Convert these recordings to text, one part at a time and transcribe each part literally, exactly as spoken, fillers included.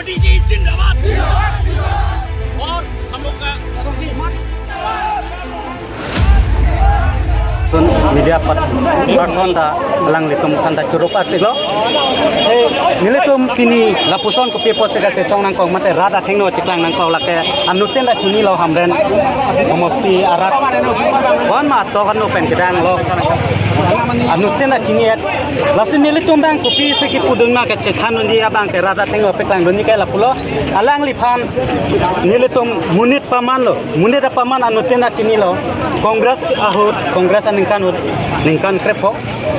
मोदी जी जिंदाबाद। और हम लोग का Media pat-, person ta alanglitum aphan ta choro patiklo. Nelitum pini lapuson kopi apotsi kachesong nangkok mate rat athengno cheklang nangkok lake anuttin ta chinilo Hamren homosti arat. Wan ma to kan no pen kedang lo. Anuttin ta chini-et. Lasi nelitum abang kopisi kipudun ma kachethan dunji abang ke rat athengno peklang dunji ke lapulo. Alangliphan nelitum monit pamanlo. Monit apaman anuttin ta chinilo. Congress ahut, Congress aningkan ahut, ningkan krepho.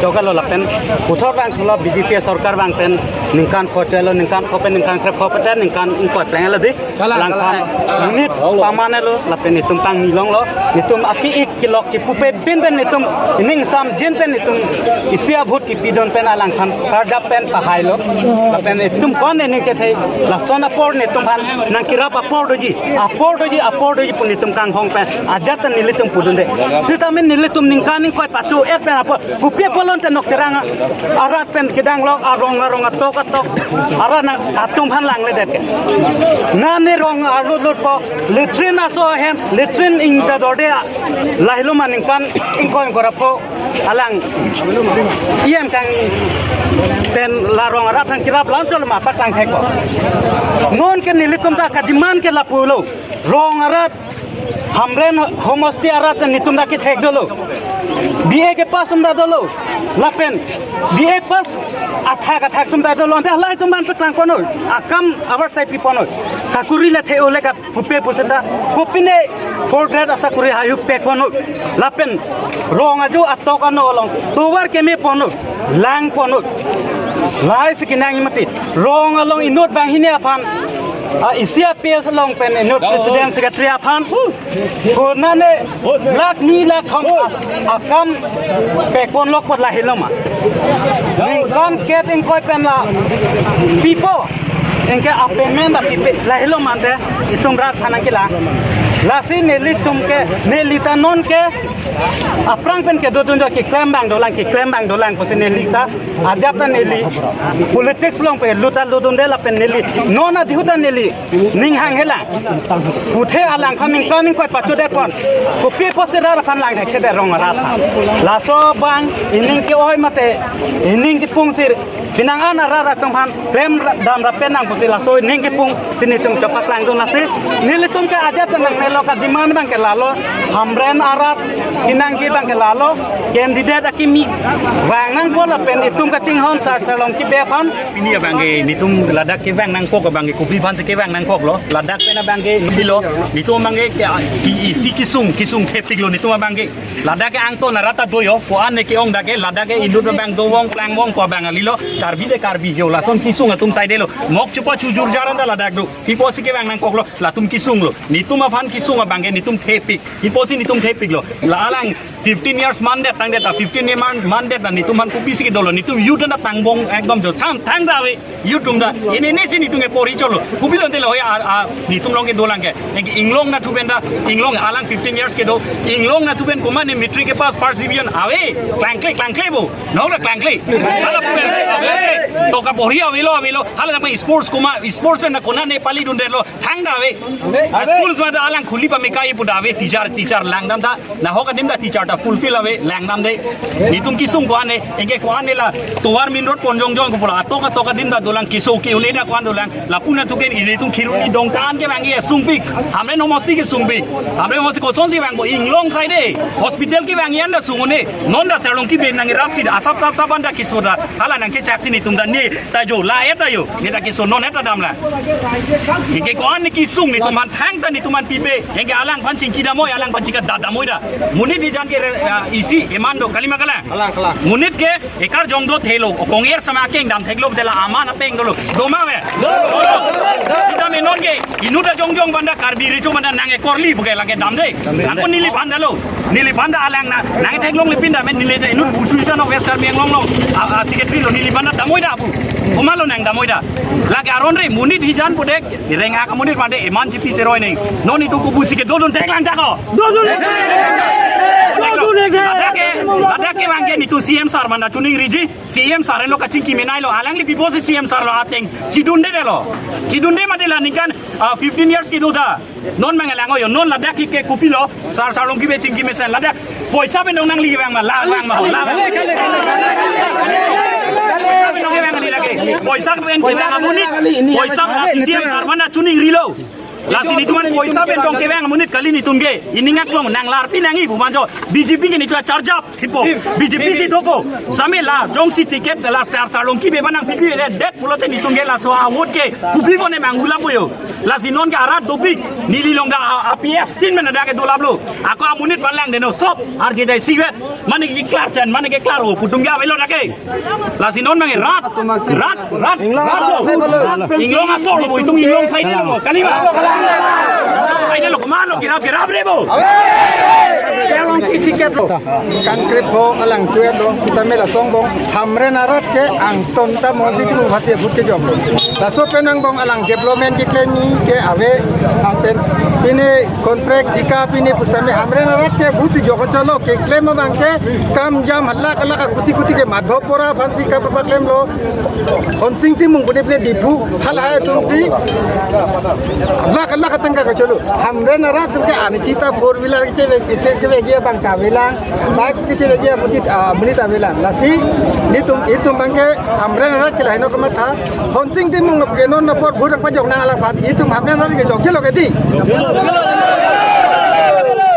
Chokalo lapen puthot abang thulo B J P sorkar abang pen ningkan pho chelo, ningkan pho pen ningkan krepho pen ningkan ingkoi plenglo di. Kalang, alangphan kalang. Monit pamanlo lapen itum pangni longlo. Itum aki-ik kelok chipupe pin pen itum ining samjin pen itum isi abhut kipidun pen alangphan kardap pen pahailo. Lapen itum ko-an ining chethe lason apor nelitum aphan nangkerap apor doji, apor doji, apor doji pu nelitum kanghong pen ajat ta nelitum pudunde. Sitame nelitum ningkan ingkoi pacho-et pen apor kopi apolon te Nok Terang arat pen kedang lok arong arong atok atok arat nangtum aphan langledet ke. Nane rong arlut lutpo latrine aso ahem latrine ingda dorde lahelo ma ningkan ingkoi ingkoi ra pho alang iyam kang pen la rong arat aphan kerap lan cholo ma paklang thekpo. Non ke nelitum ta ka-demand ke lapulo. Rong arat Hamren homosti arat nelitum ta kethek dolo. B A ke pass atum ta dolo. Lapen B A pass athak athak atum ta dolo. Ante halahei atum aphan peklang ponoi. Akam avarsai pi ponoi. Sakuri le the-o le ka pupe puseta, kopine fourth grade asakuri hayu pek ponut. Lapen rong ajo atok ano along tovar keme ponut, lang ponut. Lahai si kenangji mati. Rong along inut banghini aphan, a, isi a P S along pen inut president secretary aphan. Konane lakh ni lakh thom a-, akam pek ponlok apot lahelo ma. Ningkan kep ingkoi pen la pipo. Anke a-payment ta pipe lahelo ma ante itum rat aphan nangkelang. Lasi nelitum ke neli ta non ke aphrang pen kedodun jo keklem abang dolang keklem abang dolang pusi neli ta ajat ta neli politics along pen lut ta lutdunde lapen neli non adihut ta neli ning hanghelang. Puthe alangphan ningkan ingkoi pachodet pon. Kopi apotsi rat aphan lang thekchedet rong arat aphan. Laso abang ining ke-oi mate ining kepung si penang an arat atum aphan klem ra-, dam rap pen nang pusi laso ining kepung si nelitum chepaklangdun lasi. Nelitum ke ajat ta nangnelo, ka-demand abang ke lalo. Hamren arat kenangji abang ke lalo. Candidate akimi vang nangpo lapen itum kachinghon sar sar along kibe aphan. Pini abang ke nelitum ladak kevang nangkok abang ke kopi aphansi kevang nangkoklo. Ladak pen abang ke nilo. Nelitum abang ke, ke, ke isi kesung, kesung thepiklo nelitum abang ke. Ladak ke angton arat ta do yo, ko-an ne ke-ong dak ke, ladak ke inut abang dovong, klangvong ko abang kalilo, Karbi de Karbi yo, lason kesung atum saidelo. Mok chupa chujur jaran ta ladak do. Pi apotsi kevang nangkoklo, latum kesunglo. Nelitum aphan kesung abang ke, nelitum thepik. Pi apotsi nelitum thepiklo. La alang fifteen years mandet tangdet ta, fifteen year man, mandet ta nelitum aphan kopisi kedolo. Nelitum youth ta pangbong ekdom jo. Cham thangta ave. Youth atum ta. Ini ini si nelitum ke pori cholo. Kopilo ante lo ya, a, a, nelitum along ke dolang ke. Anke inglong nathu pen ta, inglong alang fifteen years kedo. Inglong nathu pen komat ne matric ke pass first division ave. Klangkle, klangkle bo. Nok ta klangkle. Hala pu pen ave. To ka pori avelo, avelo. Hala ta sports komat, sports pen ta konane palidundelo. Thangta ave. Schools ma ta alang khuli pamekai pu ta ave, teacher, teacher langdam ta. Nahok adim ta teacher ta fulfill ave, langdamde. Nelitum kesung ko-an ne, anke ko-an ne la tovar main road pon jongjong ko pulo. Atok atok adim ta dolang keso ke-un-e ta ko-an dolang. Lapu nathu ke nelitum Kheroni dong ta-an kevangji sungpik. Hamren homosti kesungpik. Hamren homosti kosonsi vangpo, inglong saide. Hospital kevangji an ta sung un-e. Non ta Serlongki pen nangrapsi ta asap sap sap an ta keso ta. Hala nangchechaksi nelitum ta ne ta jo, la-et ta jo. Ne ta keso non-et ta damlang. Anke ko-an ne kesung nelitum aphan thangta nelitum aphan pipe. Anke alangphan chingki damnoi, alangphan chingki da damnoi ta. Monit hijan ke re-, ah, isi eman do, kalima kalang. Kalang, kalang. Monit ke ekar jong do thelo, kong-er sama keng dam theklo, tela aman apeng dolo. Doma ve. Sita me non ke, inut ta jongjong aphan ta Karbi Recho aphan ta nang ekorli bukai lake damde. Angko neliphan ta lo. Neliphan ta alang na, nang theklongle pin ta me neli ta inut Association of West Karbi Anglong lo, a, a, secretary lo, neliphan ta damnoi ta pu. Komatlo nang damnoi ta. Lake aron re, monit hijan pudek, reng-ak amonit pande eman chipi seroi neng. Non itum kopisi kedodun theklang ta ko. Dodun. Ladak ke, ladak ke bang ke netum C M sir mane choningriji, C M sir lo kachingki menai lo, alangli pipo si C M sir lo ateng chidunde de lo. Chidunde mate la ningkan, ah, fifteen years kedo ta. Non mang lang yo, non ladak ke kopi lo, sir sir along kibe chingki mesen ladak. Poisa pen dong nangli vang ma, la vang ma, la vang. Poisa pen dong kevang kali lake. Poisa pen kevang amonit. Poisa pen C M sir mane choningrilo. Lasi netum an poisa pen dong kevang amonit kali netum ke. Ining aklong nanglarpi nangji pu manjo. B J P ke netum charge up. Hipo. B J P si doko. Same la jongsi ticket la sir sir along kibe ba nangpipe le det pulote netum ke laso a-vote ke kopi pone mangula po yo. Lasi non ke arat dopik. Neli long da a, a P S tin mena da ke dolap lo. Ako amonit palang deno sop. Arje dai siwet. Mane ke klar chan, mane ke klar ho. Putum ke avelo da ke. Lasi non mang rat. Rat, rat, rat lo. Inglong asor lo, itum inglong side lo. Kali ba? Side lo, kemano kirap, kirap re bo. Kelong ki ticket lo. Kangkrip ho alang tuet lo. Kita mela songbong. Hamren arat ke angton ta Mongjing Timung aphansi vote kejok lo. Laso penang bong alang development keklem ke ave. Angpen pine contract thika pine pusitame Hamren arat ke vote jok cholo keklem abang ke kam jam halak halak kuti kuti ke Madhopura aphansi kapaklem lo. Honsing Timung pune pune Diphu, halahai atum si lakh lakh tangka kacholo. Hamren arat atum ke ani sita four wheeler keche keche keche abang kavelang, bike keche amonit, ah, amonit avelang. Lasi netum itum abang ke Hamren arat ke laheno kamatha. Honsing Timung ke non apor vote pajok nang alangphan. Itum Hamren arat ke jokjelo ke dei.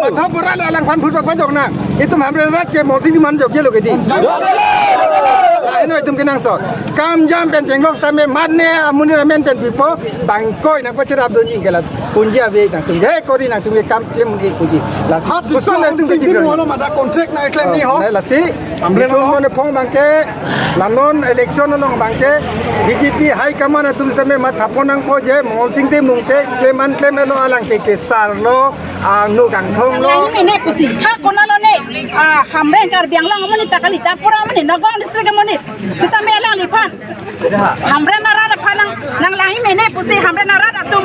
Madhopura le alangphan vote pajok nang. Itum Hamren arat ke Mongjing Timung jokjelo ke dei. Laheno itum kenangsot. Kam jam pen chenglok sitame mane amonit amen pen pipo bang koi nangpacherap dunji ke la punji ave nangtum ke kori nangtum ke kam klem un-e punji. La hat puson nangtum ke chikro. Holo mada contract nangklem ni ho. Lasi Hamren itum ho. Mane phong abang ke la non election along abang ke B J P high command atum sitame matha pon nangpo je Mongjing Timung ke kleman klemlo alang ke kesar lo. Ah, nu kangthong lo. Nanglang mene pusi. Ha konat lo ne. Ah, Hamren Karbi Anglong amonit ta kali, Tapura amonit, Nagaon district amonit. Sitame alangliphan. Hamren arat aphan nang, nanglang mene pusi Hamren arat atum.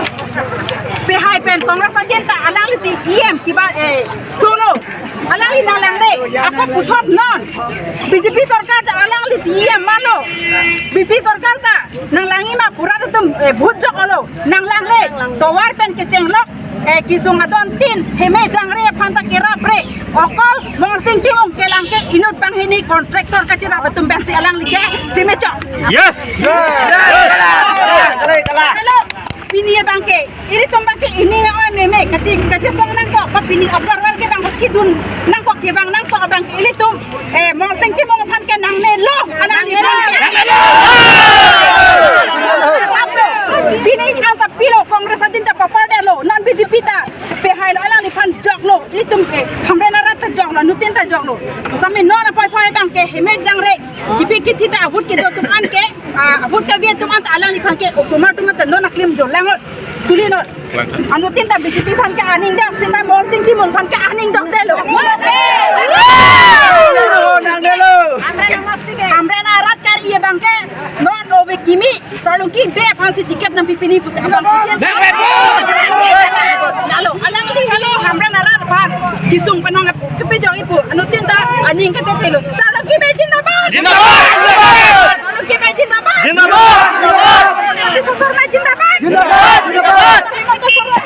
Pehai pen Congress adin ta alangli si E M kiba, eh, chulo. Alangli nanglang le. Ako puthot non. B J P sorkar ta alangli si E M malo. B J P sorkar ta nanglang ma pura atum, eh, vote jok olo. Nanglang le. Tovar pen kechenglok. Eh, kesung adon tin, Heme Jangre aphan ta kerap re. Okol Mongjing Timung kelang ke inut banghini contractor kacherap atum pensi alangli ke chimechok. Yes! Yes! Hello, pini abang ke, ilitum abang ke ini ya oi meme, kati, kati song nangkok, pa pini observer ke bang kedun nangkok ke bang nangkok abang ke ilitum. Eh, Mongjing Timung aphan ke nangnelo, alangliphan ke. Nangnelo! Pini anta pilo Congress adin ta papar detlo, non B J P ta. Pehai lo alangliphan joklo, itum ke, Hamren arat ta joklo, nutin ta joklo. Kami non apai pai abang ke, Heme Jangre, G P K thita vote kedo atum an ke, ah, vote kabi atum an ta alangliphan ke, osomar atum an ta non aklem jo lang. Tuli non. Anutin ta B J P aphan ke aning dok, sinta Mongjing Timung aphan ke aning dok detlo. Nangnelo. Hamren arat kar-i abang ke, non ove kimi, sar along kibe aphansi ticket nangpipe ni pusi. Nangpipe. Lalo, alangli halo, Hamren arat aphan. Kesung penang kepejok ipu, anutin ta, aning kachethe lo. Sar along kibe zindabad. Zindabad, zindabad. Sar along kibe zindabad. Zindabad, zindabad. Sar along zindabad. Zindabad, zindabad.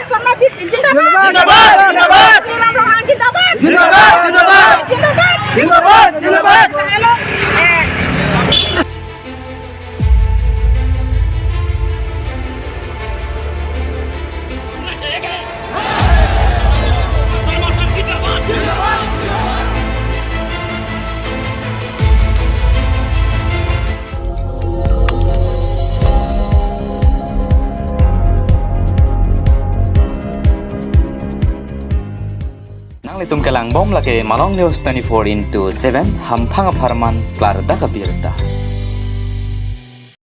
Sar along zindabad. Zindabad, zindabad. Zindabad, zindabad. Zindabad, zindabad. Zindabad, zindabad. Zindabad, zindabad. Hello. Eh. Nanglitum kelang bom lake Malong News twenty-four into seven, hamphang apharman klardak abirta.